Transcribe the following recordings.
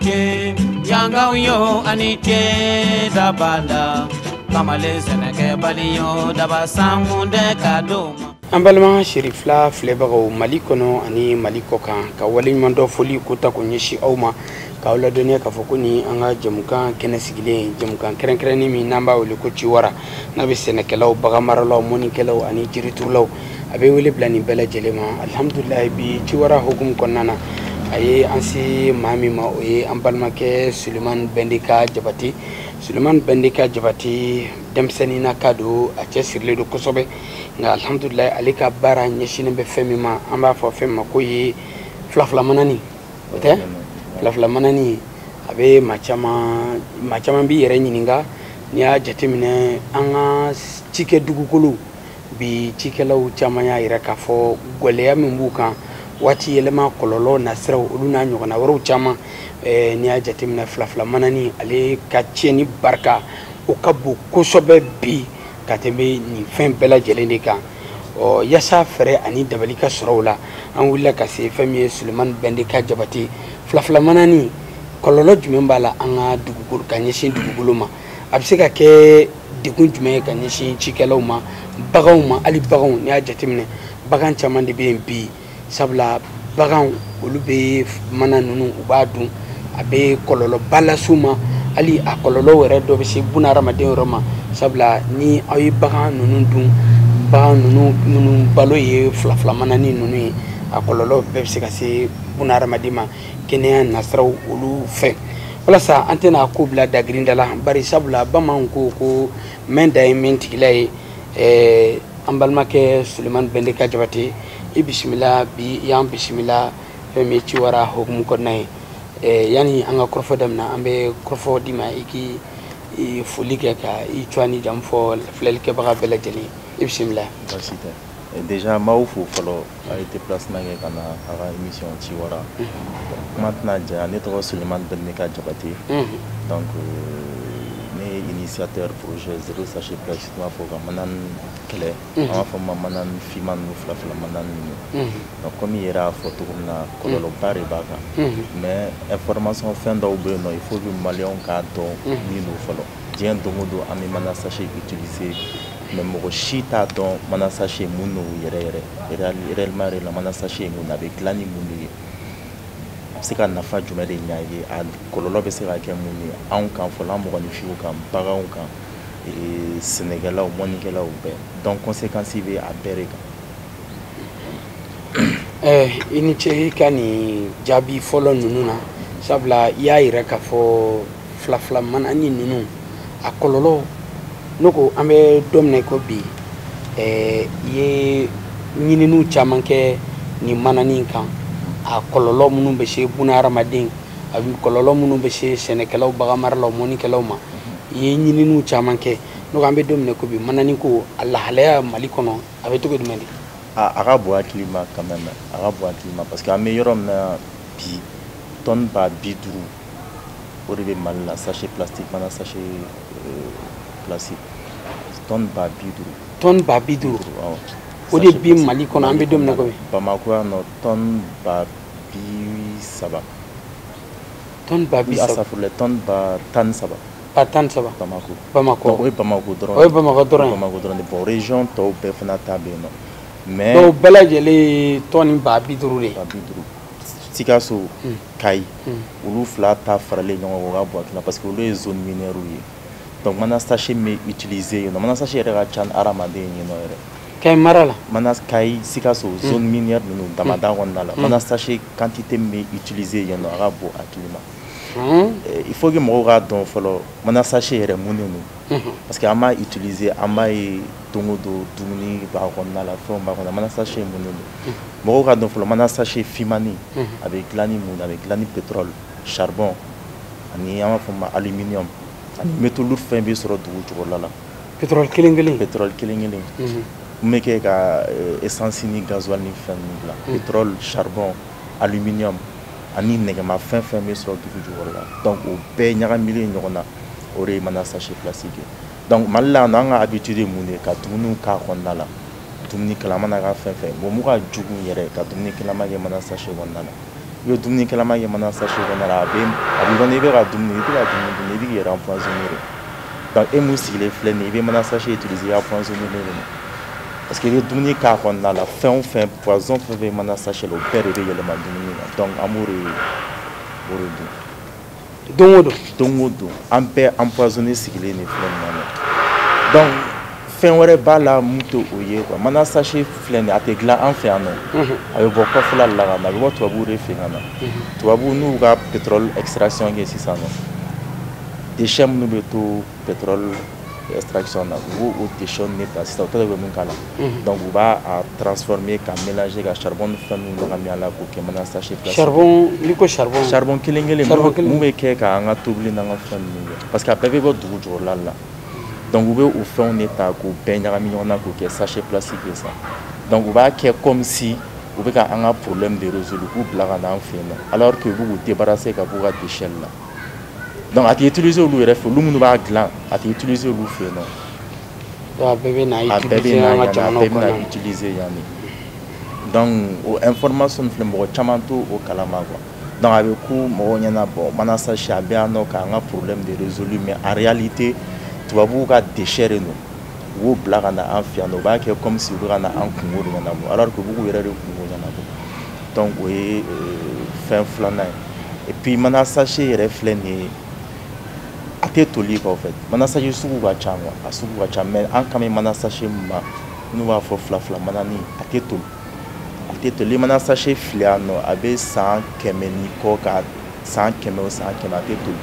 Ce yangaw yo ani ce dabanda kamalen sɛnɛkɛbali yo daba sankunde ka d'o ma. An balima Cherifla filɛbagaw Mali kɔnɔ ani Mali kɔkan, ka waleɲumandɔn foli ko ta ko ɲɛsin aw ma, k'aw ladɔnniya k'a fɔ ko ni an ka jɛmukan kɛnɛ sigilen, jɛmukan kɛrɛnkɛrɛnnen min n'an b'a wele ko Ciwara, n'a bɛ sɛnɛkɛlaw, baganmaralaw, mɔnikɛlaw ani jiriturulaw, a bɛ wele bila nin bɛɛ lajɛlen ma. Alihamudulilayi, bi Ciwara hukumu kɔnɔna na, a ye an se maa min ma, o ye an balimakɛ Sulemani Bɛndeka Jabate. Sulemani Bɛndeka Jabate, denmisɛnnin na ka don, a cɛ sirilen don kosɛbɛ, nka alihamudulilayi, ale ka baara ɲɛsinnen bɛ fɛn min ma, an b'a fɔ fɛn min ma ko ye filafila manani. O tɛ filafila manani, a bɛ maa caman, maa caman b'i yɛrɛ ɲininka. N'i y'a jateminɛ, an ka cikɛ dugukolo bi, cikɛlaw caman y'a yira k'a fɔ gɛlɛya min b'u kan, waati yɛlɛma kɔlɔlɔ nasiraw, olu n'a ɲɔgɔnna wɛrɛw caman. N'i y'a jateminɛ, filafila manani, ale ka tiɲɛni barika o ka bon kosɛbɛ bi ka tɛmɛ nin fɛn bɛɛ lajɛlen de kan. Ɔ yaasa fɛɛrɛ ani dabali ka sɔrɔ o la, an wulila ka se fɛn min ye Sulemani Bɛndeka Jabate. Filafila manani, kɔlɔlɔ jumɛn b'a la an ka dugukolo, ka ɲɛsin dugukolo ma? A bɛ se ka kɛ degun jumɛn ye ka ɲɛsin cikɛlaw ma, baganw ma? Hali baganw, n'i y'a jateminɛ, bagan caman de bɛ yen bi, sabula baganw olu bɛ mana ninnu, u b'a dun, a bɛ kɔlɔlɔba las'u ma. Hali a kɔlɔlɔw yɛrɛ dɔ bɛ se buna hadamaden yɛrɛ ma, sabula ni aw ye bagan ninnu dun, bagan ninnu minnu balo ye filafila manani ninnu ye, a kɔlɔlɔ bɛɛ bɛ se ka se buna hadamaden ma kɛnɛya nasiraw olu fɛ. Walasa an tɛna ko bila dagirinda la, bari sabula bamananw ko ko mɛn da ye min tigila ye. An balimakɛ Sulemani Bɛndeka Jabate, i bisimila bi, i y'an bisimila fɛn min ye Ciwara hukumu kɔnɔna ye. Yanni an ka kɔrɔfɔ daminɛ, an bɛ kɔrɔfɔ d'i ma, i k'i foli kɛ ka i cogoya ni jamu fɔ filɛlikɛbaga bɛɛ lajɛlen. I bisimila. Baasi tɛ. Déjà n b'aw fo fɔlɔ, a ye déplacement kɛ ka na a ka émission Ciwara. Kuma tɛna janya, ne tɔgɔ Sulemani Bɛndeka Jabate. Donc ne ye initiateur projet zéro sachet plastique, n b'a fɔ ka manani kɛlɛ, an b'a fɔ ma manani finman ninnu, fila fila manani ninnu. Donc comme i yɛrɛ y'a fɔ cogo min na, kɔlɔlɔba de b'a kan, mais information fɛn dɔw bɛ yen nɔ, il faut que maliyɛnw k'a dɔn min don fɔlɔ. Diɲɛ don o don, an bɛ mana sachet utiliser, mais mɔgɔ si t'a dɔn mana sachet mun don yɛrɛ yɛrɛ, réellement yɛrɛ la, mana sachet mun, a bɛ dilan ni mun de ye, a bɛ se ka nafa jumɛn de ɲa ye, a kɔlɔlɔ bɛ se ka kɛ mun ye anw kan fɔlɔ, an mɔgɔninfinw kan, baganw kan, sɛnɛkɛlaw, mɔnikɛlaw bɛɛ. Donc conséquence bɛ a bɛɛ de kan. I ni ce i ka nin jaabi fɔlɔ ninnu na, sabula i y'a yira k'a fɔ filafila manani ninnu a kɔlɔlɔ. Ne ko an bɛ don min na i ko bi, i ye ɲininiw caman kɛ nin manani kan, a kɔlɔlɔ minnu bɛ se buna hadamaden, a kɔlɔlɔ minnu bɛ se sɛnɛkɛlaw, baganmaralaw, mɔnikɛlaw ma, i ye ɲininiw caman kɛ. Ne ko an bɛ don min na i ko bi, manani ko a lahalaya Mali kɔnɔ, a bɛ cogo jumɛn de? A ka bon hakili ma quand même, a ka bon hakili ma, parce que an bɛ yɔrɔ min na bi, tonne 50 000 o de bɛ Mali la, sachet plastique, mana sachet plastique, tonne 50 000. Tonne 50 000? O de bi Mali kɔnɔ, an bɛ don min na ko bi. Bamakɔ yan nɔ, tonne 30 000. Tonne 30 000? Astafurulayi, tonne 13 000. 13 000. Bamakɔ. Bamakɔ. O ye Bamakɔ dɔrɔn. O ye Bamakɔ dɔrɔn ye. Bamakɔ dɔrɔn de. Bon, région tɔw bɛɛ fana ta bɛ yen nɔ, mais dɔw bɛɛ lajɛlen ye tonne 50 000 de ye. 50 000. Sikaso, Kayi, olu fila ta faralen ɲɔgɔn kan, o ka bon hakili la, parce que olu ye zone minière ye. Donc mana sachet min bɛ utiliser yen nɔ, mana sachet yɛrɛ ka ca ni hadamaden ye yen nɔ yɛrɛ. Kayi mara la. Mana Kayi, Sikaso, zone minière ninnu, damada kɔnɔna la, mana sachet quantité min bɛ utiliser yen nɔ, a ka bon hakili ma. Il faut que mɔgɔw k'a dɔn fɔlɔ mana sachet yɛrɛ mun de don, parce que an b'a utiliser, an b'a ye don o don, dumuni b'a kɔnɔna la, fɛnw b'a kɔnɔ. Mana sachet mun de don, mɔgɔw k'a dɔn fɔlɔ. Mana sachet finmani, a bɛ dilan ni mun? A bɛ dilan ni pétrole, charbon ani an b'a fɔ ma aluminium ani métaux lourds, fɛn bɛ sɔrɔ dugu jukɔrɔla la. Pétrole kelen kelen. Pétrole kelen kelen mun bɛ kɛ ka essence ni gasoil ni fɛn ninnu dilan, pétrole, charbon, aluminium ani nɛgɛmafɛn, fɛn bɛ sɔrɔ dugu jukɔrɔ la. Donc o bɛɛ ɲagamilen ɲɔgɔn na, o de ye mana sachet plastique ye. Donc Mali la yan nɔ, an ka habitude ye mun de ye? Ka dumuniw k'a kɔnɔna la, dumuni kalaman n'a ka fɛn fɛn. Bon, mun ka jugu yɛrɛ, ka dumuni kalaman kɛ mana sachet kɔnɔna la. I bɛ dumuni kɛlama kɛ mana sachet kɔnɔna la, a bɛ kɔnɔ i bɛ ka dumuni, i tɛ ka dumuni dun, i bɛ k'i yɛrɛ empoisonner de. Donc e mun sigilen filɛ nin ye, i bɛ mana sachet utiliser, i empoisonner de don, parce que i bɛ dumuni k'a kɔnɔna la, fɛn o fɛn, poison fɛn fɛn bɛ mana sachet la, o bɛɛ de bɛ yɛlɛma dumuni kan. Donc an b'o de dun don o don. Don o don, an bɛɛ empoisonné sigilen de filɛ nin ye. Donc fɛn wɛrɛ b'a la mun tɛ o ye quoi. Mana sachet filɛ nin ye, a tɛ dilan an fɛ yan nɔ, a bɛ bɔ kɔfɛla de la ka na, a bɛ bɔ tubabuw de fɛ yen ka na. Tubabuw n'u ka pétrole extraction kɛ sisan nɔ, déchet minnu bɛ to pétrole extraction na, u b'o o déchet de ta sisan, u t'a dɔn u bɛ mun k'a la. Donc u b'a a transformer ka mélanger ka charbon ni fɛn ninnu ɲagami a la k'o kɛ mana sachet plastique. Charbon, n'i ko charbon? Charbon kelen kelen. Charbon kelen. Mun bɛ kɛ k'an ka tobili n'an ka fɛn ninnu kɛ, parce que a bɛɛ bɛ bɔ dugu jukɔrɔla la. Donc u bɛ o fɛnw de ta k'o bɛɛ ɲagami ɲɔgɔn na k'o kɛ sachet plastique ye sa. Donc u b'a kɛ comme si u bɛ ka an ka problème de résoudre, k'u bila ka na an fɛ yen nɔ, alors que u bɛ k'u débarrasser ka b'u ka déchet la. Donc a tɛ utiliser olu yɛrɛ fɛ, olu minnu b'a dilan, a tɛ utiliser olu fɛ yen nɔ. Donc a bɛɛ bɛ na A bɛɛ bɛ utiliser na an ka yan, a jamanaw bɛɛ bɛ na kɔnɔ. utiliser yan de. Donc o information filɛ, mɔgɔ caman t'o o kalama quoi. Donc a bɛ ku mɔgɔw ɲɛna, bon, mana sachet a bɛ yan nɔ k'an ka problème de résolu, mais en réalité tubabuw ka déchet de don, u b'o bila ka na an fɛ yan nɔ, u b'a kɛ comme si u bɛ ka na an kungo de ɲɛnabɔ, alors que u b'u yɛrɛ de kungo ɲɛnabɔ. Donc o ye fɛn filanan ye. Et puis mana sachet yɛrɛ filɛ nin ye, a tɛ toli quoi. En fait, mana sachet sugu ka ca quoi, a sugu ka ca, mais an kan bɛ mana sachet min ma, n'u b'a fɔ fila fila manani, a tɛ toli, a tɛ toli. Mana sachet fili yan nɔ, a bɛ san 100 ni kɔ, ka san 100 o san 100, a tɛ toli.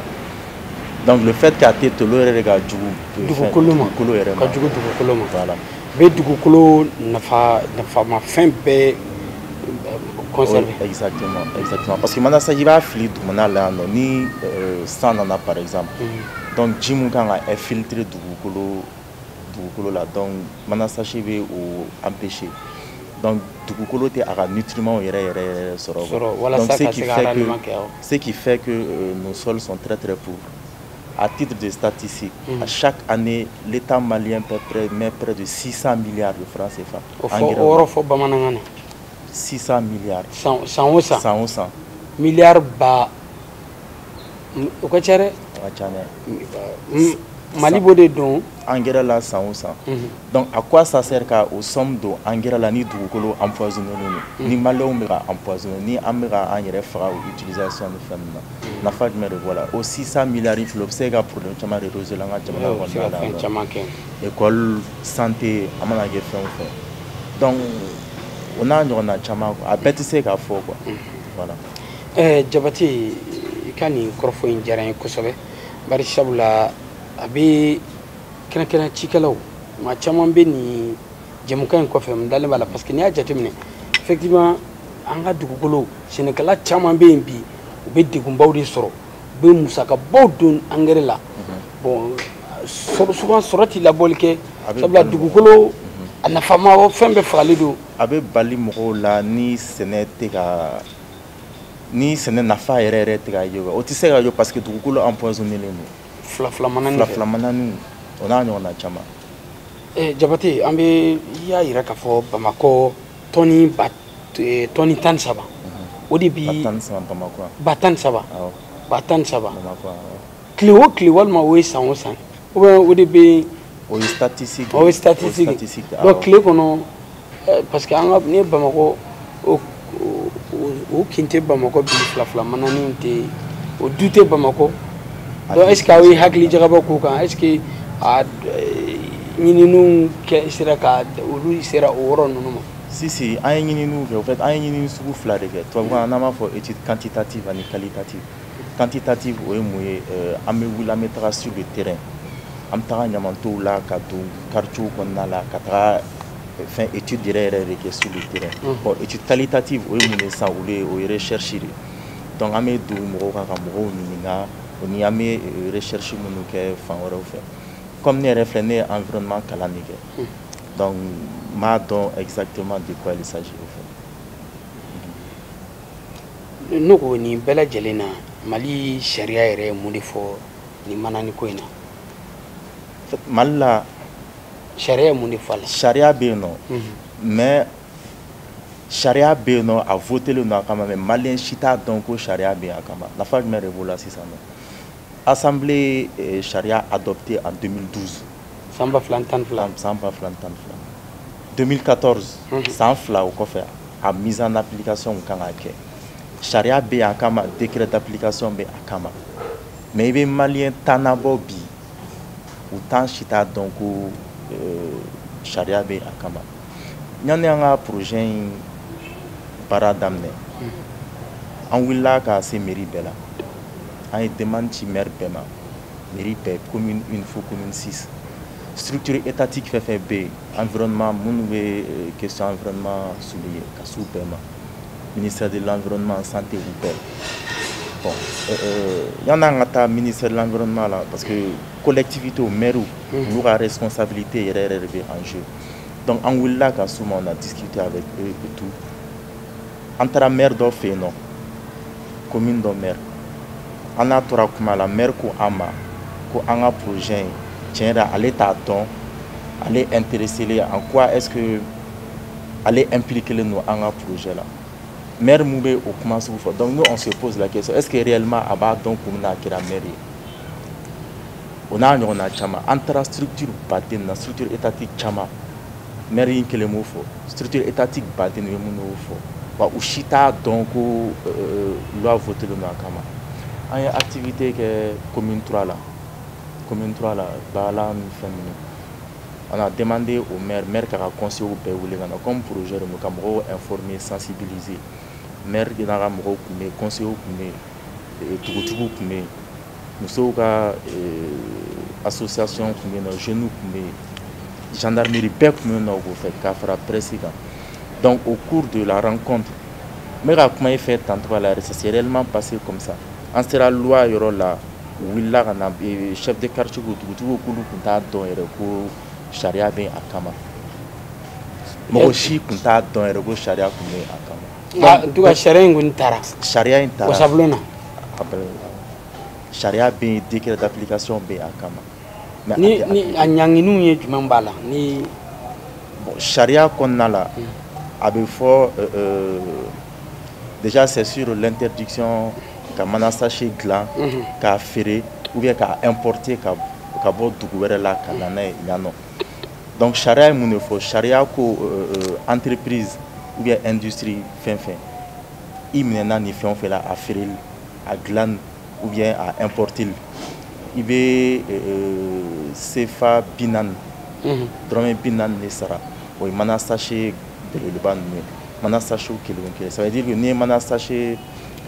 Donc le fait k'a tɛ toli, o yɛrɛ de ka jugu dugukolo ma. Dugukolo yɛrɛ ma. Ka jugu dugukolo ma. Voilà. Bɛ dugukolo nafa nafamafɛn bɛɛ conserver. Oui, exactement, exactement, parce que mana sachet, i b'a fili dugumana la yan nɔ, ni san nana par exemple, donc ji mun kan ka infiltrer dugukolo la, donc mana sachet bɛ o empêcher. Donc dugukolo tɛ a ka nutriments yɛrɛ yɛrɛ yɛrɛ sɔrɔ. Sɔrɔ walasa Donc, ce ka qui se ka fait rendement que kɛ, awɔ. Ce qui fait que nos sols sont très très pauvres. À titre de statistique, à chaque année, l'État malien met près de 600 milliards de francs CFA. O fɔ Engrais. o yɔrɔ fɔ bamanankan na. 600 milliards. San san o san. San o san. Miliyari ba o ka ca dɛ. O ka ca dɛ. Mali b'o de don engrais la san o san. Donc à quoi ça sert ka o somme don engrais la ni dugukolo empoisonné don, ni maliyɛnw bɛ ka empoisonné, ni an bɛ ka an yɛrɛ faga o utilisation ni fɛn ninnu na? Nafa jumɛn de b'o la? O 600 milliards in filɛ, o bɛ se ka problème caman de résoudre an ka jamana O bɛ se ka kɔnɔna la. fɛn caman kɛ. École, santé, a mana kɛ fɛn o fɛn. Donc o n'a ɲɔgɔnna caman quoi, a bɛɛ tɛ se ka fɔ quoi, voilà. Jabate, i ka nin kɔrɔfɔ in diyara n ye kosɛbɛ, bari sabula a bɛ kɛrɛnkɛrɛn cikɛlaw, maa caman bɛ nin jɛmukan in kɔfɛ, n dalen b'a la, parce que n'i y'a jateminɛ, effectivement, an ka dugukolo, sɛnɛkɛla caman bɛ yen bi, u bɛ degunbaw de sɔrɔ, u bɛ musakabaw don engrais la. Bon, souvent sɔrɔ t'i labɔli kɛ, A bɛ sabula bali mɔgɔw. Dugukolo a nafama fɛn bɛɛ fagalen don. A bɛ bali mɔgɔw la ni sɛnɛ tɛ ka, ni sɛnɛ nafa yɛrɛ yɛrɛ tɛ ka ye, o tɛ se ka ye parce que dugukolo empoisonné len don. Fila fila manani Fila fɛ. fila mananiw, o n'a ɲɔgɔnna caman. Jabate, an bɛ, i y'a yira k'a fɔ Bamakɔ tɔni ba tɔni 13, o de bi 13 Bamakɔ. 13. Awɔ. 13. Bamakɔ, awɔ. Tile o tile walima o ye san o san, ou bien o de bɛ O ye statistique. O ye statistique. O ye statistique. Donc Awɔ. tile kɔnɔ, parce que an ka n'i ye Bamakɔ o kin tɛ Bamakɔ bi, fila fila manani tɛ, o du tɛ Bamakɔ. A Donc tɛ est ce que aw ye hakili jagabɔ k'o kan? Est ce que a ɲininiw kɛ sera ka olu sera o yɔrɔ ninnu ma? Si si, an ye ɲininiw kɛ. Au fait, an ye ɲinini sugu fila de kɛ. Tubabukan na, n'an b'a fɔ étude quantitative ani qualitative. Quantitative, o ye mun ye? An bɛ wuli, an bɛ taga sur le terrain, an bɛ taga ɲamantow la, ka don quartier kɔnɔna la, ka taga fɛn étude yɛrɛ yɛrɛ de kɛ sur le terrain. Bon, étude qualitative, o ye mun ye sisan? Olu ye, o ye recherche de ye. Donc an bɛ don mɔgɔw kan ka mɔgɔw ɲininka, o ni an bɛ recherche minnu kɛ fan wɛrɛw fɛ. Comme ne yɛrɛ filɛ, ne ye environnement kalan de kɛ, donc n b'a dɔn exactement de quoi il s'agit au fait. Ne ko nin bɛɛ lajɛlen na, Mali sariya yɛrɛ ye mun de fɔ nin manani ko in na? En fait, Mali la, Sariya ye mun de fɔ a la? Sariya bɛ yen nɔ, mais Sariya bɛ yen nɔ, a voté don a kama, mais malien si t'a dɔn ko sariya bɛ yen a kama. Nafa jumɛn de b'o la sisan nɔ? Assemblée sariya adopté en 2012. San 2012. San 2012. 2014, san 2 o kɔfɛ, a mise en application kan ka kɛ. Sariya bɛ yen a kama, décret d'application bɛ a kama, mais i bɛ malien 10 nabɔ bi, u 10 si t'a dɔn ko sariya bɛ a kama. Yanni an ka projet in baara daminɛ, an wulila ka se mairie bɛɛ la. An ye demande ci maire bɛɛ ma, mairie bɛɛ, commune 1 fo commune 6, structure étatique fɛn fɛn bɛ yen, environnement, minnu bɛ question environnement souligner, ka s'u bɛɛ ma, ministère de l'Environnement, santé, u bɛɛ. Bon, yanni an ka taa ministère de l'Environnement la, parce que collectivité, maire, olu ka responsabilité yɛrɛ yɛrɛ de bɛ en jeu. Donc an wulila ka s'u ma, on a discuté avec eux et tout. An taara maire dɔ fɛ yen nɔ, commune dɔ maire. An n'a tora kuma la, maire ko an ma ko an ka projet in, tiɲɛ yɛrɛ, ale t'a dɔn, ale intéressé en quoi est-ce que ale impliqué len don an ka projet la. Maire mun bɛ o kuma sugu fɔ? Donc nous, on se pose la question: est-ce que réellement a b'a dɔn kun min na a kɛra maire ye? O n'a ɲɔgɔnna caman. An taara structure baden na, structure étatique caman. Maire in kelen m'o fɔ, structure étatique baden de bɛ minnu y'o fɔ wa, u si t'a dɔn ko loi voté don a kama. An ye activité kɛ commune 3 la, commune 3 la, Bagala ni fɛn ninnu. On a demandé au maire, maire k'a ka conseillers bɛɛ wele ka na, comme projet de don, ka mɔgɔw informer, sensibiliser. Maire n'a ka mɔgɔw tun bɛ yen, conseillers tun bɛ yen, dugutigiw tun bɛ yen, musow ka association tun bɛ yen nɔ, jeunes tun bɛ yen, gendarmerie bɛɛ tun bɛ yen nɔ k'o fɛ, ka fara presse kan. Donc au cours de la rencontre, n bɛ ka kuma i fɛ tantôt la yɛrɛ, ça s'est réellement passé comme ça. An sera loi yɔrɔ la, u wulila ka na, chef de quartier ko, dugutigiw k'olu tun t'a dɔn yɛrɛ ko sariya bɛ a kama. Mɔgɔ si tun t'a dɔn yɛrɛ ko sariya tun bɛ a kama. En tout cas, sariya in kɔni taara. Sariya in taara. Wasabulon na. Sariya bɛ yen, décret d'application bɛ a kama. Ni a ɲanginiw ye jumɛn b'a la ni? Bon, sariya kɔnɔna la, a bɛ fɔ déjà, c'est sur l'interdiction ka mana sachet dilan k'a feere ou bien k'a importer ka bɔ dugu wɛrɛ la ka na n'a ye yan nɔ. Donc sariya ye mun de fɔ? Sariya ko entreprise ou bien industrie fɛn fɛn i minɛna nin fɛn o fɛn la, a feereli, a dilan ou bien a importer, i bɛ CFA 40, dɔrɔmɛ 40 de sara. O ye mana sachet belebeleba ninnu ye, mana sachet kelen o kelen. Ça veut dire que n'i ye mana sachet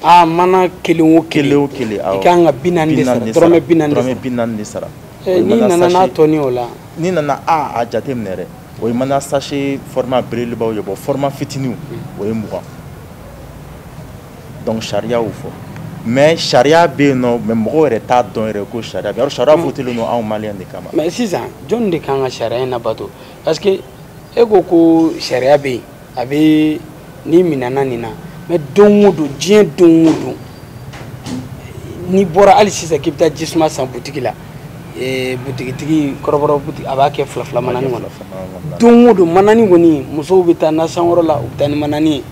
Ah, mana kelen o kelen o kelen, i kan ka 40 de sara, dɔrɔmɛ 40 de sara. Dɔrɔmɛ 40 de sara. N'i nana n'a tɔni o la? N'i nana a jateminɛ dɛ, o ye mana sachet format belebelebaw ye. Bon, format fitininw, o ye 20. Donc sariya y'o fɔ, mais sariya bɛ yen nɔ, mais mɔgɔw yɛrɛ t'a dɔn yɛrɛ ko sariya bɛ yen. Sariya voté don anw malien de kama. Mais sisan, jɔn de kan ka sariya in labato? Parce que e ko ko sariya bɛ yen, a bɛ n'i minɛna nin na, mais don o don, diɲɛ don o don, n'i bɔra hali sisan k'i bɛ taa jisuma san butigi la, butigitigi kɔrɔbɔrɔ butigi, a b'a kɛ fila fila manani kɔnɔ. Don o don, manani kɔni, musow bɛ taa nasanyɔrɔ la, u bɛ taa ni manani ye.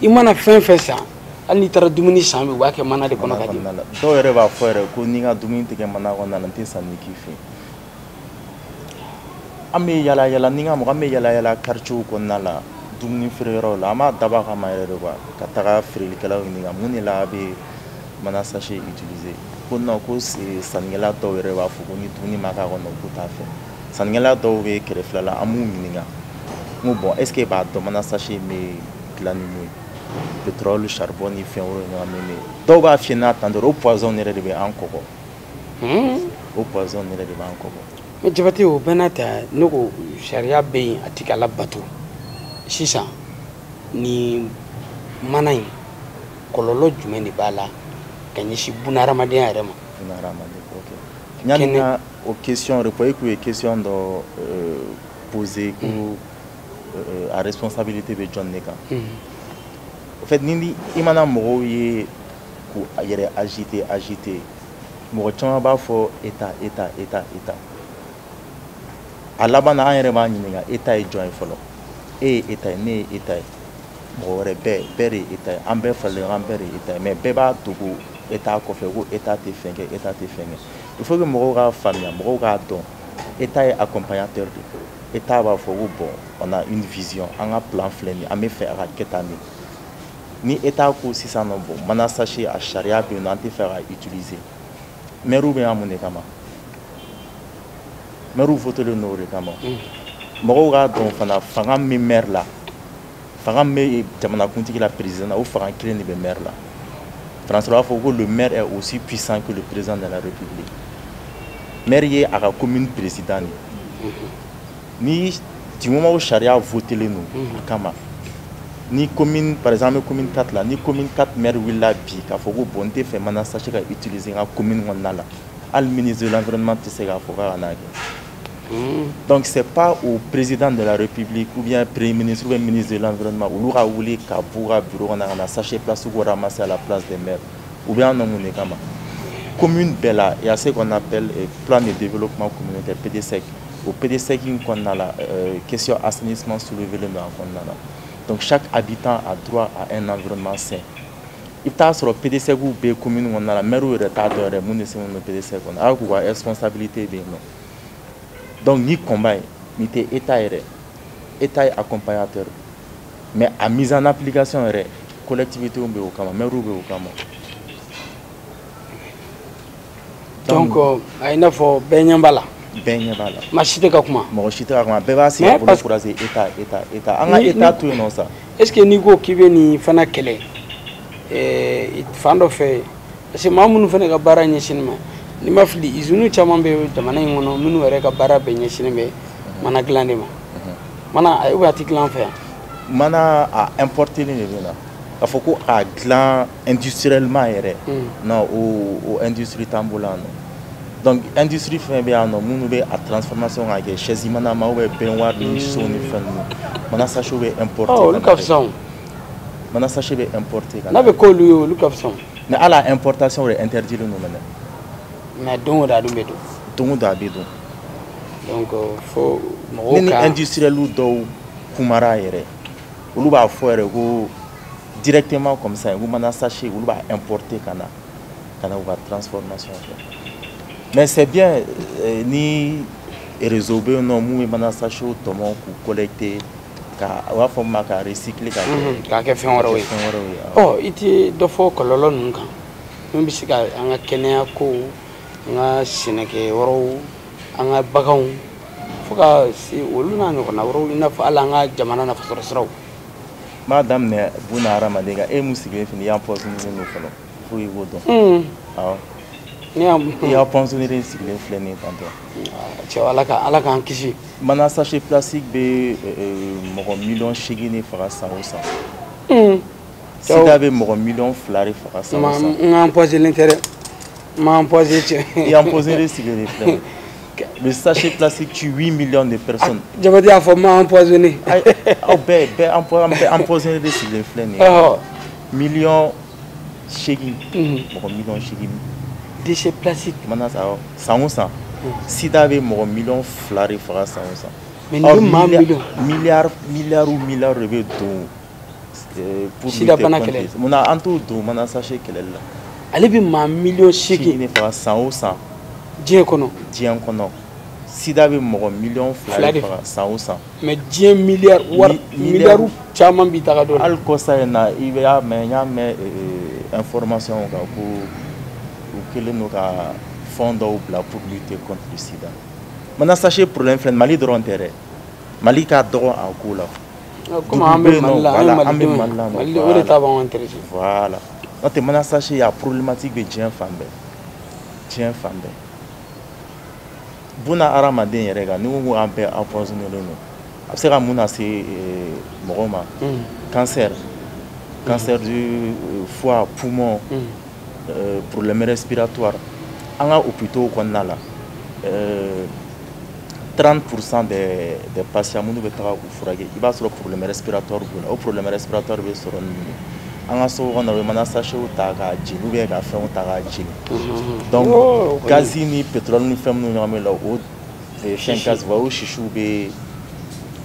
I mana fɛn fɛn san, hali n'i taara dumuni san bi, u b'a kɛ mana de kɔnɔ ka di. Dɔw yɛrɛ b'a fɔ yɛrɛ ko ni n ka dumuni tɛ kɛ mana kɔnɔna na, n tɛ sanni k'i fɛ yen. An bɛ yala yala ni n ka mɔgɔ, an bɛ yala yala quartier kɔnɔna la, dumuni feere yɔrɔw la. An b'a dabɔ a kama yɛrɛ de quoi, ka taga feerelikɛlaw ɲininka mun de la a bɛ mana sachet utiliser. Ko non, ko sannikɛla dɔw yɛrɛ b'a fɔ ko ni dumuni ma k'a kɔnɔ, k'u t'a fɛ. Sannikɛla dɔw bɛ kɛrɛfɛla la, an b'u ɲininka n ko: bon, est ce que e b'a dɔn mana sachet in bɛ dilan ni mun ye? Pétrole, charbon ni fɛn wɛrɛw ɲagaminen. Dɔw b'a fiyɛ n'a tan dɔrɔn, o poison yɛrɛ de bɛ an kɔgɔ, o poison yɛrɛ de b'an kɔgɔ. Mais Jabate, o bɛɛ n'a ta, ne ko sariya bɛ yen, a tɛ ka labato. Sisan nin mana in, kɔlɔlɔ jumɛn de b'a la ka ɲɛsin bunahadamadenya yɛrɛ ma? Bunahadamaden, ok. Yanni n ka o question répondre, e kun ye question dɔ poser ko a responsabilité bɛ jɔn de kan? En fait, ni i mana mɔgɔw ye k'u yɛrɛ agiter agiter, mɔgɔ caman b'a fɔ état, état, état, état. A laban na, an yɛrɛ b'a ɲininka: état ye jɔn ye fɔlɔ? E ye état ye, ne ye état ye. Mɔgɔ wɛrɛ bɛɛ de ye État ye, an bɛɛ faralen ɲɔgɔn kan, an bɛɛ de ye État ye, mais bɛɛ b'a dogo État kɔfɛ ko État tɛ fɛn kɛ, État tɛ fɛn kɛ. Il faut que mɔgɔw k'a faamuya, mɔgɔw k'a dɔn, État ye accompagnateur de ye. État b'a fɔ ko bon, on a une vision, an ka plan filɛ nin ye, an bɛ fɛ a ka kɛ tan de. Ni État ko sisan nɔ, bon, mana sachet a sariya bɛ yen nɔ, an tɛ fɛ ka utiliser. Maire bɛ yan mun de kama? Maire votélen don o de kama. Mɔgɔw k'a dɔn fana, fanga min maire la, fanga min bɛ jamanakuntigi la, président na, o fanga kelen de bɛ maire la. Français b'a fɔ ko le maire est aussi puissant que le président de la République. Maire ye a ka commune président de ye. Ni du moment où sariya votélen don a kama, ni commune, par exemple, an bɛ commune 4 la, ni commune 4 maire wulila bi k'a fɔ ko bon, n tɛ fɛ mana sachet ka utiliser n ka commune kɔnɔna la, hali ministre de l'Environnement tɛ se k'a fɔ k'a ka n'a kɛ. Donc c'est pas au président de la République ou bien premier ministre ou bien ministre de l'Environnement olu ka wuli ka b'u ka bureau kɔnɔ ka na sachet plastique ramasser à la place des maires. U bɛ yan nɔ mun de kama? Commune bɛɛ la, il y a ce qu'on appelle plan de développement communautaire, PDSEC. O PDSEC in kɔnɔna la, question assainissement soulevé don a kɔnɔna la. Donc chaque habitant a droit à un environnement sain. I bɛ taa sɔrɔ PDSEC bɛ commune kɔnɔna la, maire yɛrɛ t'a dɔn yɛrɛ mun de sɛbɛnnen don PDSEC kɔnɔ, alors k'u ka responsabilité bɛ yen nɔ. Donc ni combat ye nin tɛ État yɛrɛ, État ye accompagnateur, mais a mise en application yɛrɛ, collectivité bɛ o kama, maire bɛ o kama. Donc a i n'a fɔ bɛɛ ɲɛ b'a la. Bɛɛ ɲɛ b'a la. Maa si tɛ ka kuma. Mɔgɔ si tɛ ka kuma, bɛɛ b'a sigi a bolo croiser, État, État, État. An ka État to yen nɔ sa. Est ce que n'i ko k'i bɛ nin fana kɛlɛ, fan dɔ fɛ, parce que maa minnu fana ka baara ɲɛsinnen ma, n'i ma fili, usine caman bɛ jamana in kɔnɔ minnu yɛrɛ ka baara bɛɛ ɲɛsinnen bɛ mana dilan de ma. Mana ou bien a tɛ dilan an fɛ yan? Mana a importer de bɛ na. K'a fɔ ko a dilan industriellement yɛrɛ, non, o industrie t'an bolo yan nɔ. Donc industrie fɛn bɛ yan nɔ minnu bɛ a transformation ka kɛ chaise mana ma ou bien baignoire ni so ni fɛn ninnu, mana sachet bɛ importer. Olu ka fisa o. Mana sachet bɛ importer ka na. N'a bɛ k'olu ye, olu ka fisa o. Mais hali a importation yɛrɛ interdit don mɛnɛ. Mais don o don a dun bɛ don. Don o don a bɛ don. Donc fo mɔgɔw ka. Ne ni industriel dɔw kumara yɛrɛ, olu b'a fɔ yɛrɛ ko directement comme ça, ko mana sachet olu b'a importer ka na u ka transformation kɛ. Mais c'est bien ni réseau bɛ yen nɔ mun bɛ mana sachet tɔmɔ k'u collecter, ka u b'a fɔ min ma ka recycler k'a kɛ fɛn wɛrɛw ye. Ɔ i tɛ dɔ fɔ kɔlɔlɔ ninnu kan min bɛ se ka an ka kɛnɛya kow, an ka sɛnɛkɛyɔrɔw, an ka baganw, fo ka se olu n'a ɲɔgɔnna wɛrɛw, i n'a fɔ hali an ka jamana nafasɔrɔ siraw. N b'a daminɛ buna hadamaden kan, e mun sigilen filɛ, i empoisonné don fɔlɔ, fo i k'o dɔn. Awɔ. I empoisonné sigilen filɛ nin ye tantɔ. Cɛ, Ala k'an kisi. Mana sachet plastique bɛ mɔgɔ 8 miliyɔn de faga san o san. Sida bɛ mɔgɔ 2 miliyɔn de faga san o san. N ka empoisonné tɛ dɛ. N ma empoisonné cɛ. I empoisonné sigilen filɛ nin ye. Le sachet plastique tue 8 millions de personnes. Jabate y'a fɔ ma empoisonné. Aw bɛɛ empoisonné de sigilen filɛ nin ye. 8 miliyɔn, mɔgɔ 8 miliyɔn. Déchets plastiques. Mana awɔ, san o san. Sida bɛ mɔgɔ 2 miliyɔn de faga san o san. Mais nin bɛ maa miliyɔn. Miliyari miliyari miliyari de bɛ don pour sida bana kɛlɛ. Munna an t'o don mana sachet kɛlɛli la? Ale bɛ maa 8 miliyɔn de faga san o san. Diɲɛ kɔnɔ. Diɲɛ kɔnɔ. Sida bɛ mɔgɔ 2 miliyɔn de faga san o san. Mais diɲɛ miliyari wari miliyari caman bɛ taga dɔ la. Hali kɔsa in na, i y'a mɛn, n y'a mɛn information kan ko u kɛlen don ka fonds dɔw bila pour lutter contre le sida. Mana sachet problème filɛ, Mali dɔrɔn tɛ dɛ. Mali ka dɔgɔ a ko la. Komi an bɛ Mali la, an bɛ Mali la. Mali o de ta b'anw intéressé. Voilà. N'o tɛ mana sachet a problématique bɛ diɲɛ fan bɛɛ. Diɲɛ fan bɛɛ. Buna hadamaden yɛrɛ kan, n'i ko an bɛɛ empoisonné don, a bɛ se ka mun lase mɔgɔ ma? Cancer, cancer du foie, poumon, problème respiratoire. An ka hôpitaux kɔnɔna la, 30% des patients minnu bɛ taga u furakɛ, i b'a sɔrɔ problème respiratoire b'u la. O problème respiratoire bɛ sɔrɔ nin ye, an ka so kɔnɔ, u bɛ mana sachet ta k'a jeni ou bien ka fɛnw ta k'a jeni. Donc gazi ni pétrole ni fɛn minnu ɲagami la, o fɛn gaz, o sisiw bɛ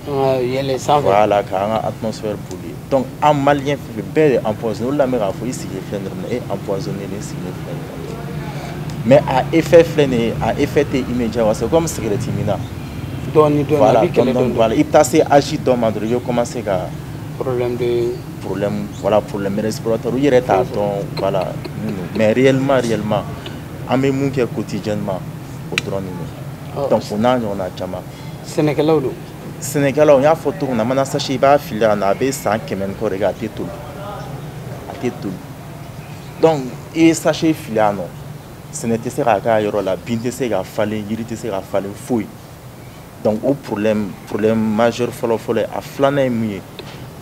Yɛlɛ sanfɛ. Voilà, k'an ka atmosphère polluer. Donc an malien fɛn bɛɛ de empoisonné. O de la n bɛ k'a fɔ, i sigilen filɛ nin ye, e empoisonné, ne sigilen filɛ nin ye. Mais a effet filɛ nin ye, a effet tɛ immédiat quoi, c'est comme cigarette minna. Dɔɔni dɔɔni. Voilà, a b'i kɛlɛ dɔɔni. Voilà, i bɛ taa se âge dɔ ma dɔrɔn, i bɛ commencer ka problème de problème, voilà, problème respiratoire, i yɛrɛ t'a dɔn, voilà mun don. Mais réellement an bɛ mun kɛ quotidiennement, o dɔrɔn de don. Donc o n'a ɲɔgɔnna caman. Sɛnɛkɛlaw don. Sɛnɛkɛlaw, n y'a fɔ cogo min na, mana sachet, i b'a fili a na, a bɛ san 100 ni kɔ de kɛ, a tɛ toli, a tɛ toli. Donc i ye sachet fili a nɔ, sɛnɛ tɛ se k'a k'a yɔrɔ la, bin tɛ se ka falen, yiri tɛ se ka falen, foyi. Donc o problème majeur fɔlɔ fɔlɔ ye. A filanan ye mun ye?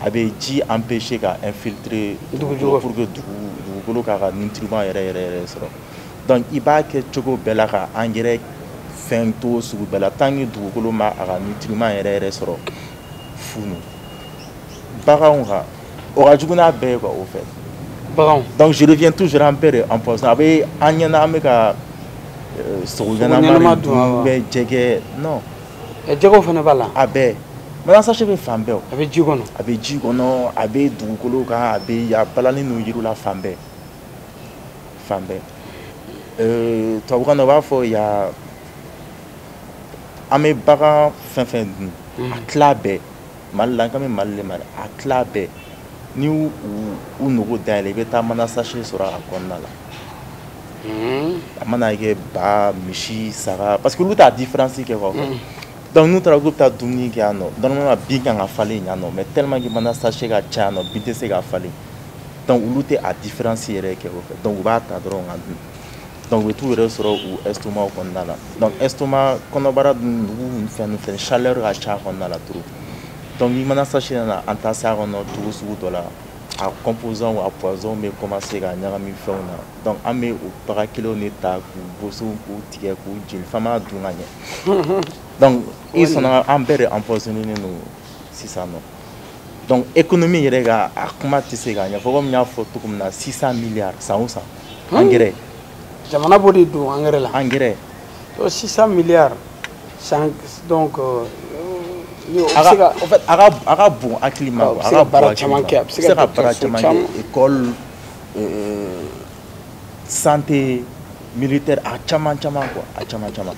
A bɛ ji empêcher ka infiltrer dugu pour que dugukolo k'a ka nutriment yɛrɛ yɛrɛ yɛrɛ sɔrɔ. Donc i b'a kɛ cogo bɛɛ la ka engrais fɛn togo sugu bɛɛ la, tant que dugukolo ma a ka nutriment yɛrɛ yɛrɛ sɔrɔ, fu no. Baganw kan, o ka jugu n'a bɛɛ ye quoi, au fait. Baganw. Donc je reviens toujours, an bɛɛ de empoisonné. A bɛ an ɲɛna an bɛ ka sogo ɲɛnama de dun, bɛ jɛgɛ, non. Jɛgɛw fana b'a la. A bɛɛ. Mana sachet bɛ fan bɛɛ o. A bɛ ji kɔnɔ. A bɛ ji kɔnɔ, a bɛ dugukolo kan, a bɛ a balalen don yiriw la fan bɛɛ. Fan bɛɛ. Tubabukan na u b'a fɔ ya, an bɛ bagan fɛn fɛn dun, a tila bɛɛ. Mali la, an kan bɛ Mali de ma dɛ, a tila bɛɛ. N'i y'u u nogo dayɛlɛ, i bɛ taa mana sachet sɔrɔ a kɔnɔna la. A mana kɛ ba, misi, saga, parce que olu t'a différence kɛ quoi. Donc n'u taara k'u bɛ taa dumuni kɛ yan nɔ, normalement bin kan ka falen yan nɔ, mais tellement que mana sachet ka ca yan nɔ, bin tɛ se ka falen. Donc olu tɛ a différence yɛrɛ kɛ o fɛ. Donc u b'a ta dɔrɔn ka dun. Donc u bɛ t'u yɛrɛ sɔrɔ u estomac kɔnɔna la. Donc estomac, kɔnɔbara dun, nugu ni fɛn ninnu fɛnɛ, chaleur ka ca a kɔnɔna la trop. Donc ni mana sachet nana an ta s'a kɔnɔ cogo sugu dɔ la, a composant, a poison bɛ commencer ka ɲagami fɛnw na. Donc an bɛ o bagan kelenw de ta k'u boso, k'u tigɛ, k'u jeni, f'an b'a dun ka ɲɛ. Donc i sɔnna, an bɛɛ de empoisonné don sisan nɔ. Donc économie yɛrɛ ka a kuma tɛ se ka ɲɛfɔ, komi n y'a fɔ cogo min na, 600 milliards san o san, engrais. Jamana b'o de don engrais la. Engrais. Donc 600 milliards san, donc a ka, en fait, a ka bon hakili ma quoi. A bɛ se ka baara caman kɛ, a bɛ se ka baara caman kɛ, école, santé, militaire, a caman caman quoi, a caman caman.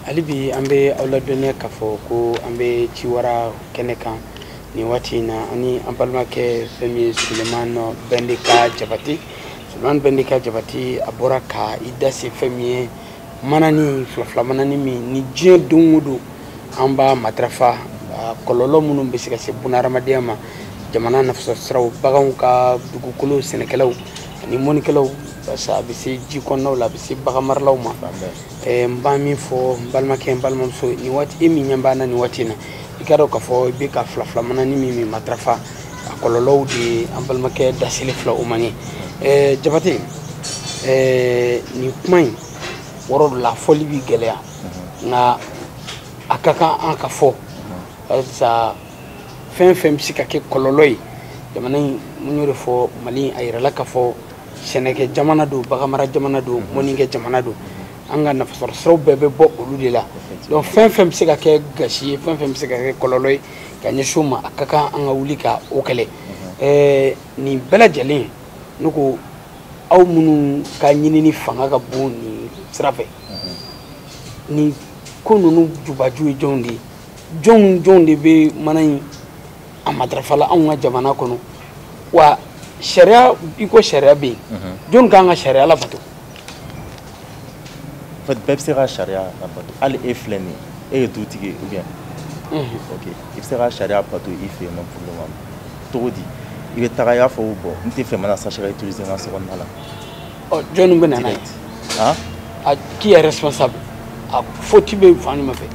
Hali bi an bɛ aw ladɔnniya k'a fɔ ko an bɛ Ciwara kɛnɛ kan nin waati in na, ani an balimakɛ fɛn min ye Sulemani Bɛndeka Jabate. Sulemani Bɛndeka Jabate, a bɔra ka i da se fɛn min ye manani fila fila manani min ni diɲɛ don o don an b'a matarafa, kɔlɔlɔ minnu bɛ se ka se bunahadamadenya ma, jamana nafasɔrɔ siraw, baganw ka dugukolo, sɛnɛkɛlaw ani mɔnikɛlaw, parce que a bɛ se ji kɔnɔnaw la, a bɛ se bagan maralaw ma. N b'a min fɔ n balimakɛ, n balimamuso, nin waati e min ɲɛ b'an na nin waati in na, i ka dɔn k'a fɔ i bɛ ka fila fila manani min matarafa, a kɔlɔlɔw de ye an balimakɛ daseli fila o man ye. Jabate, nin kuma in wɔrɔ dɔ la, fɔli bi gɛlɛya, nka a ka kan an ka fɔ, barisa fɛn fɛn bɛ se ka kɛ kɔlɔlɔ ye jamana in, mun y'o de fɔ, Mali a yirala k'a fɔ sɛnɛkɛ jamana don, baganmara jamana don, mɔnikɛ jamana don, an ka nafasɔrɔ siraw bɛɛ bɛ bɔ olu de la. Donc fɛn fɛn bɛ se ka kɛ gasi ye, fɛn fɛn bɛ se ka kɛ kɔlɔlɔ ye ka ɲɛsin o ma, a ka kan an ka wuli ka o kɛlɛ. Nin bɛɛ lajɛlen, ne ko aw minnu ka ɲinini fanga ka bon nin sira fɛ, nin ko ninnu jubaju ye jɔnw de ye? Jɔnw jɔnw de bɛ mana in a matarafa la anw ka jamana kɔnɔ? Wa sariya, i ko sariya bɛ yen, jɔnni kan ka sariya labato? En fait, bɛɛ bɛ se ka sariya labato. Hali e filɛ nin ye, e ye dutigi ye ou bien? Ok, i bɛ se ka sariya bato i fɛ yen nɔ pour le moment. Cogo di? I bɛ taga, i b'a fɔ bon, n tɛ fɛ mana sachet ka utiliser n ka so kɔnɔna la. Ɔ, jɔnni bɛ na n'a ye? Han? A, qui est responsable? A faute bɛ fan jumɛn fɛ?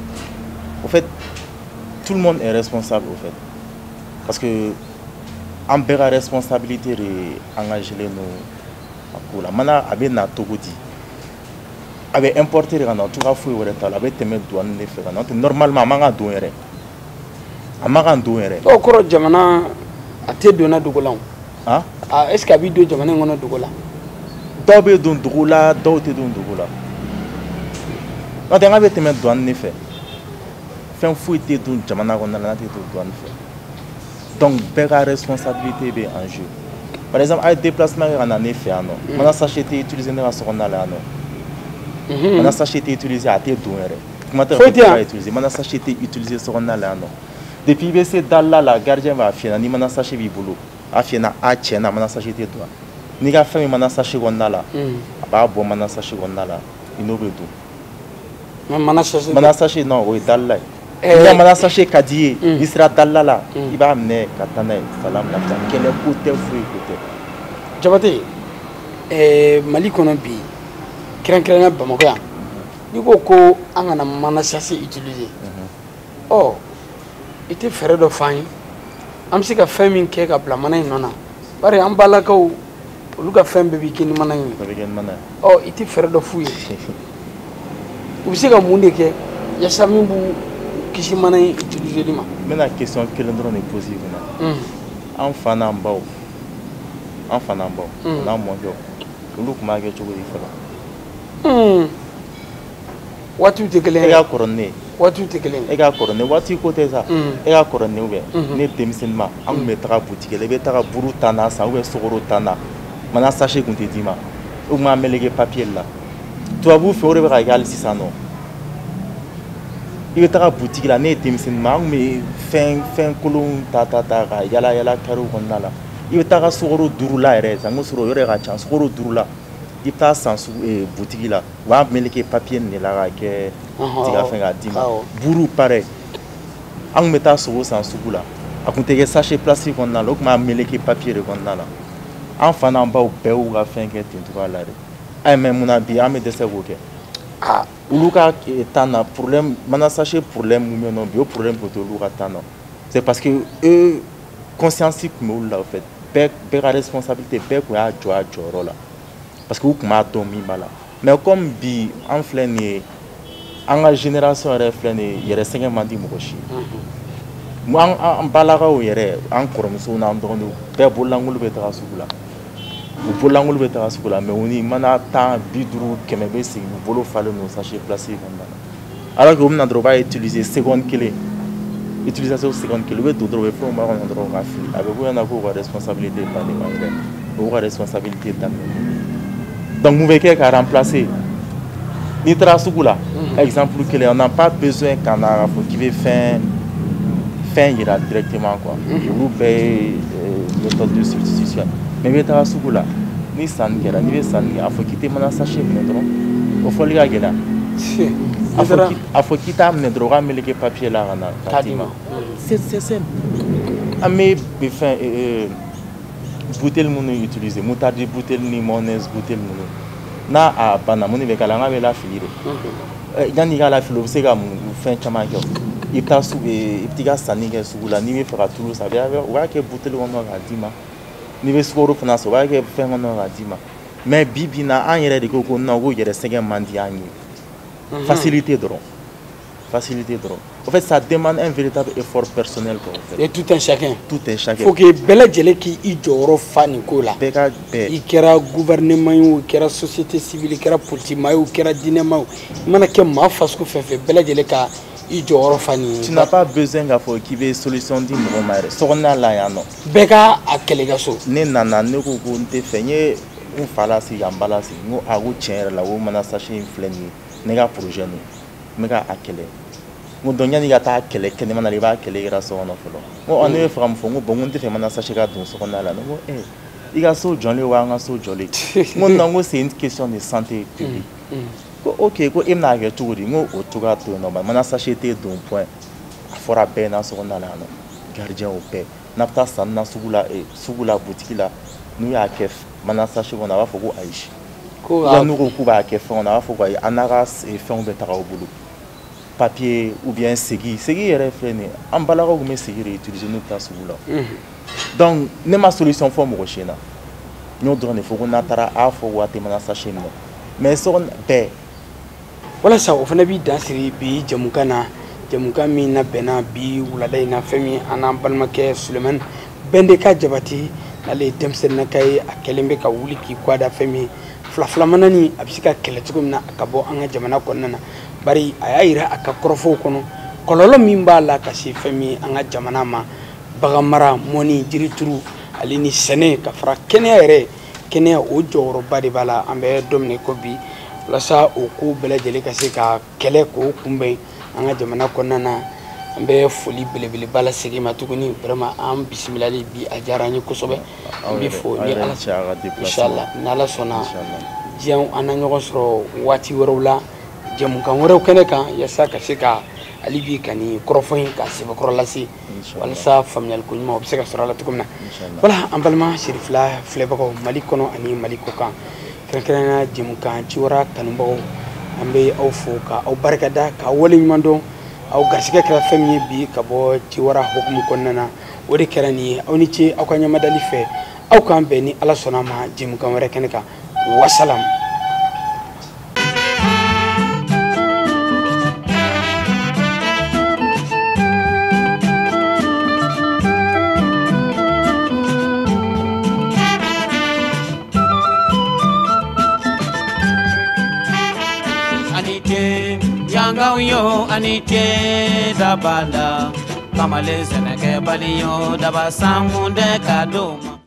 Au fait, tout le monde est responsable, au fait. Parce que an bɛɛ ka responsabilité de engagé len don a ko la. Mana a bɛ na cogo di? A bɛ importer de ka na, cogoya foyi wɛrɛ t'a la. A bɛ tɛmɛ douane de fɛ ka na. Normalement a man ka don yɛrɛ, a man ka don yɛrɛ. O kɔrɔ, jamana a tɛ donna dogo la o. Han? Est ce que a bɛ don jamana in kɔnɔ dogo la? Dɔw bɛ don dogo la, dɔw tɛ don dogo la. N'o tɛ n k'a bɛ tɛmɛ douane de fɛ. Fɛn foyi tɛ dun jamana kɔnɔna la n'a tɛ don douane fɛ. Donc bɛɛ ka responsabilité bɛ en jeu. Par exemple, a ye déplacement kɛ ka na ne fɛ yan nɔ, mana sachet tɛ utiliser ne ka so kɔnɔna la yan nɔ. Mana sachet tɛ utiliser, a tɛ don yɛrɛ. Kuma tɛ Foyi tɛ yan. Ka utiliser mana sachet tɛ utiliser so kɔnɔna la yan nɔ. Depuis i bɛ se dalila la, gardien b'a f'i ɲɛna ni mana sachet b'i bolo, a f'i ɲɛna a tiɲɛ na mana sachet tɛ don yan. N'i ka fɛn bɛ mana sachet kɔnɔna la, a b'a bɔ mana sachet kɔnɔna la, i n'o bɛ don. Mana sachet. Mana sachet non, o ye dalila ye. N'i ka mana sachet ka di i ye, n'i sera dalila la, i b'a minɛ ka taa n'a ye, salam lafiya, kɛlɛ ko tɛ, foyi ko tɛ. Jabate, Mali kɔnɔ bi, kɛrɛnkɛrɛnnenya Bamakɔ yan, n'i ko ko an kana mana sachet utiliser, ɔ i tɛ fɛɛrɛ dɔ f'an ye an bɛ se ka fɛn min kɛ ka bila mana in nɔ na? Bari an balakaw, olu ka fɛn bɛɛ bɛ kɛ ni mana in ye. Bɛɛ bɛ kɛ ni mana ye. Ɔ i tɛ fɛɛrɛ dɔ f'u ye, u bɛ se ka mun de kɛ yaasa min b'u kisi mana in utiliseli ma? N bɛna question kelen dɔrɔn de poser i kunna. An fa n'an baw, an fa n'an baw n'an mɔkɛw, olu tun b'a kɛ cogo di fɔlɔ? Waatiw tɛ kelen ye. E ka kɔrɔ ni ne ye. Waatiw tɛ kelen ye. E ka kɔrɔ ni waati ko tɛ sa. E ka kɔrɔ ni ne ye, ne denmisɛnnin ma, an tun bɛ taga boutique la, i bɛ taga buru tan na san ou bien sukaro tan na, mana sachet tun tɛ d'i ma, u tun b'a meleke papier de la. Tubabuw fɛ, o de bɛ ka kɛ hali sisan nɔ. I bɛ taga boutique la, ne ye denmisɛnnin ma, an tun bɛ fɛn kolonw ta ta ta ka yala yala kariw kɔnɔna la. I bɛ taga sukaro 5 la yɛrɛ, sanko sɔrɔ o yɛrɛ ka ca, sukaro 5 la, i bɛ taa san sugu boutique la, u b'a meleke papier nin de la k'a kɛ tiga fɛn k'a d'i ma. Buru pareil, an tun bɛ taa sogo san sugu la, a tun tɛ kɛ sachet plastique kɔnɔna la, o tun b'a meleke papier de kɔnɔna la. An fa n'an baw bɛɛ y'u ka fɛn kɛ ten cogoya la de. Ayi, mais mun na bi an bɛ dɛsɛ k'o kɛ? Olu ka temps na, problème mana sachet problème mun bɛ yen nɔ bi, o problème tun tɛ olu ka temps na. C'est parce que eux, conscience tun bɛ olu la, au fait, bɛɛ ka responsabilité, bɛɛ tun y'a jɔ a jɔyɔrɔ la, parce que u tun b'a dɔn min b'a la. Mais comme bi an filɛ nin ye, an ka génération yɛrɛ filɛ nin ye, yɛrɛ sɛgɛn man di mɔgɔ si ye. An balakaw yɛrɛ, an kɔrɔmusow n'an dɔgɔninw bɛɛ bololankolon bɛ taga sugu la. U bololankolon bɛ taga sugu la, mais u ni mana 10, 50, 100 bɛ sigi, u bolo falen don sachet plastique kɔnɔna na. Alors que u bɛna dɔrɔn, u b'a utiliser seconde kelen, utilisation seconde kelen, u bɛ don dɔrɔn, u bɛ fɛnw b'a kɔnɔ dɔrɔn k'a fili. A bɛ k'u ɲɛna k'u ka responsabilité bannen ma yɛrɛ, o y'u ka responsabilité daminɛ. Donc mun bɛ kɛ ka remplacer? N'i taara sugu la, exemple kelen, on n'a pas besoin ka na k'a fɔ k'i bɛ fɛn yira directement quoi. Olu bɛɛ ye méthode de substitution. Mais i bɛ taga sugu la, ni sanni kɛra, n'i bɛ sanni kɛ, a fɔ k'i tɛ mana sachet minɛ dɔrɔn, o fɔli ka gɛlɛn. A fɔ k'i t'a minɛ dɔrɔn, u k'a meleke papier la ka na k'a d'i ma. C'est simple. An bɛ fɛn bouteille minnu utiliser, moutarde bouteille ni mayonnaise bouteille minnu, n'a a banna, mun de bɛ k'a la? An k'a bɛ lafili de. Yanni i k'a lafili, o bɛ se ka fɛn caman kɛ. I bɛ taa sugu, i bɛ t'i ka sanni kɛ sugu la, n'i bɛ fɛ ka tulu san, u b'a kɛ bouteille kɔnɔ k'a d'i ma. N'i bɛ sukaro fana san, u b'a kɛ fɛn kɔnɔ k'a d'i ma. Mais bi bi in na, an yɛrɛ de ko ko non, ko yɛrɛ sɛgɛn man di an ye. Facilité dɔrɔn, facilité dɔrɔn. En fait, ça demande un véritable effort personnel quoi, en fait. Et tout un chacun. Tout un chacun. Faut que bɛɛ lajɛlen k'i jɔyɔrɔ fa nin ko la. Bɛɛ ka bɛɛ. I kɛra gouvernement ye o, i kɛra société civile, i kɛra politique maa ye o, i kɛra diinɛ maa ye o, i mana kɛ maa fasugu fɛn fɛn, bɛɛ lajɛlen ka i jɔyɔrɔ fa nin. Tu n'as pas besoin k'a fɔ k'i bɛ solution di mɔgɔ ma yɛrɛ. Sokɔnɔna la yan nɔ. Bɛɛ ka a kɛlɛ ka so. Ne nana, ne ko ko n tɛ fɛ, n ye n fa lasigi ka n ba lasigi, n ko a ko tiɲɛ yɛrɛ la, ko mana sachet in filɛ nin ye, ne ka projet nin, n bɛ ka a kɛlɛ. N ko donc yanni i ka taa kɛlɛ kɛnɛma na, i b'a kɛlɛ i yɛrɛ so kɔnɔ fɔlɔ. N ko ne bɛ fɛ ka mun fɔ? N ko bon, n ko n tɛ fɛ mana sachet ka don so kɔnɔna la. Ne ko i ka so jɔlen wa an ka so jɔlen? N ko non, n ko c'est une question de santé publique. Ko ok, ko e bɛna kɛ cogo di? N ko o cogoya to yen nɔ, mana sachet tɛ don, point. A fɔra bɛɛ ɲɛna so kɔnɔna la yan nɔ, gardien o bɛɛ. N'a bɛ taa sanni na sugu la, sugu la boutique la, n'u y'a kɛ mana sachet kɔnɔ, a b'a fɔ ko ayi. Ko n'u ko k'u b'a kɛ fɛn kɔnɔ, a b'a fɔ ko ayi, an n'a ka fɛnw bɛ taga u bolo. Papier ou bien segi, segi yɛrɛ filɛ nin ye, an balakaw tun bɛ segi de utiliser n'u bɛ taa sugu la. Donc ne ma solution fɔ mɔgɔ si ɲɛna, n y'o dɔrɔn de fɔ ko n'a taara a fɔ ko a tɛ mana sachet minɛ, mais so kɔnɔ bɛɛ. Walasa o fana b'i dan siri bi jamukan na, jamukan min labɛnna bi wulada in na, fɛn min an n'an balimakɛ Sulemani Bɛndeka Jabate, n'ale ye denmisɛnninnaka ye, a kɛlen bɛ ka wuli k'i kɔ da fɛn min fila filamanani a bɛ se ka kɛlɛ cogo min na a ka bɔ an ka jamana kɔnɔna na. Bari a y'a yira a ka kɔrɔfɔw kɔnɔ Kɔlɔlɔ min b'a la ka se fɛn min an ka jamana ma, bagan mara, mɔni, jirituru ale ni sɛnɛ, ka fara kɛnɛya yɛrɛ, kɛnɛya o jɔyɔrɔba de b'a la. An bɛ don min ko bi, walasa o ko bɛɛ lajɛlen ka se ka kɛlɛ k'o kunbɛn an ka jamana kɔnɔna na, an bɛ foli belebeleba lasegin ma tuguni. Vraiment, an bisimilali bi a diyara an ye kosɛbɛ. An bɛ fo ni Ala, inshallah, ni Ala sɔnna diɲɛ, an na ɲɔgɔn sɔrɔ waati wɛrɛw la, jɛmukan wɛrɛw kɛnɛ kan, yaasa ka se ka hali bi ka nin kɔrɔfɔ in ka sɛbɛkɔrɔ lase, walasa faamuyali ko ɲuman o bɛ se ka sɔrɔ a la cogo min na. Voilà, an balima Cherifla filɛbagaw Mali kɔnɔ ani Mali kɔkan, kɛrɛnkɛrɛnnenya jɛmukan Ciwara kanubagaw, an bɛ aw fo ka aw barikada ka waleɲuman dɔn. Aw garisɛgɛ kɛra fɛn min ye bi ka bɔ Ciwara hukumu kɔnɔna na, o de kɛra nin ye. Aw ni ce aw ka ɲɛmadali fɛ. Aw k'an bɛn ni Ala sɔnna ma jɛmukan wɛrɛ kɛnɛ kan. Wasalam. Yangaw yo ani ce dabala, kamalen sɛnɛkɛbali yo, daba sankun dɛ ka d'o ma.